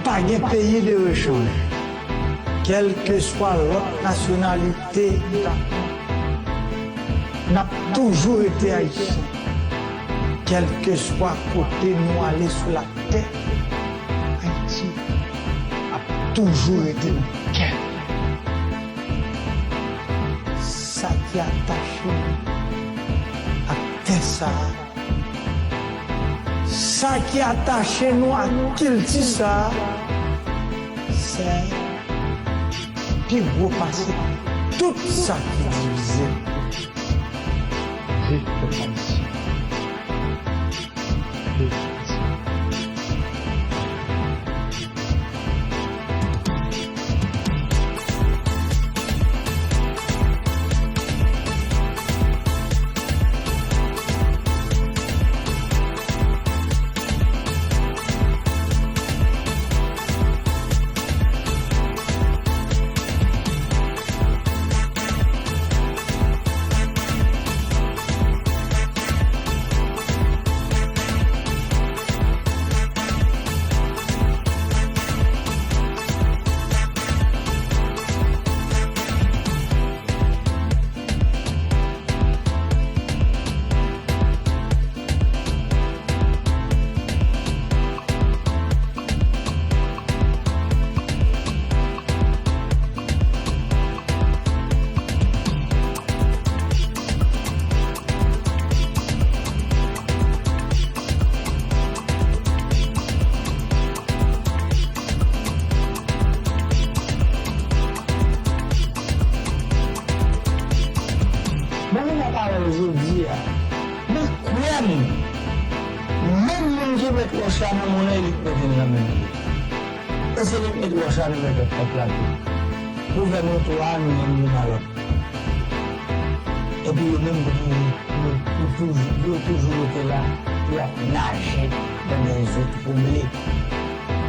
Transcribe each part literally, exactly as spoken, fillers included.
Pa gen peyi de rechanj. Kèlkeswa lòt nasyonalite, n ap toujou rete Ayisyen. Kèlkeswa kote nou ale sou latè, Ayiti ap toujou rete nan kè nou. Sa ki atache nou ak tè sa a, sa ki atache nou ak kilti sa a, se pi gwo pase tout sa ki divize nou. Viv pèp Ayisyen. Viv Ayisyen. Bon, nou nan pawòl jodi a. Men kwè m, menm moun ki met wòch la nan moulen, li k mete l nan men l. E se li k met wòch la nan men pèp la tou. Pwovèb an twa, nou menm nou nan lòt. Epi yo menm yo toujou, yo toujou, yo toujou rete la, y ap naje nan de zo twouble.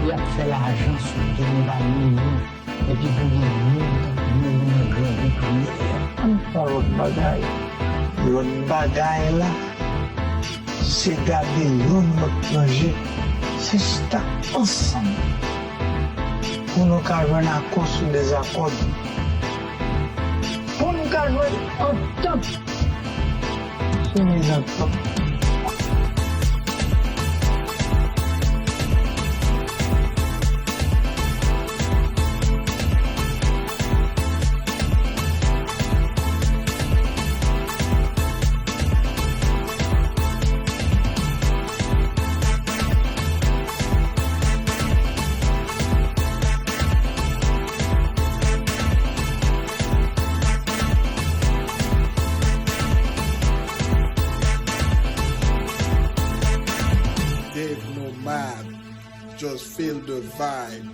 Y ap fè lajan sou do nou pa nou menm. Epi pou gen moun k ap mouri nan grangou kounye a. Ann fè lòt bagay. Lòt bagay la, se gade youn lòt nan je, se chita ansanm pou nou ka jwenn akò sou dezakò nou. Pou nou ka jwenn antant sou mezantant. Dave Nomad, just feel the vibe.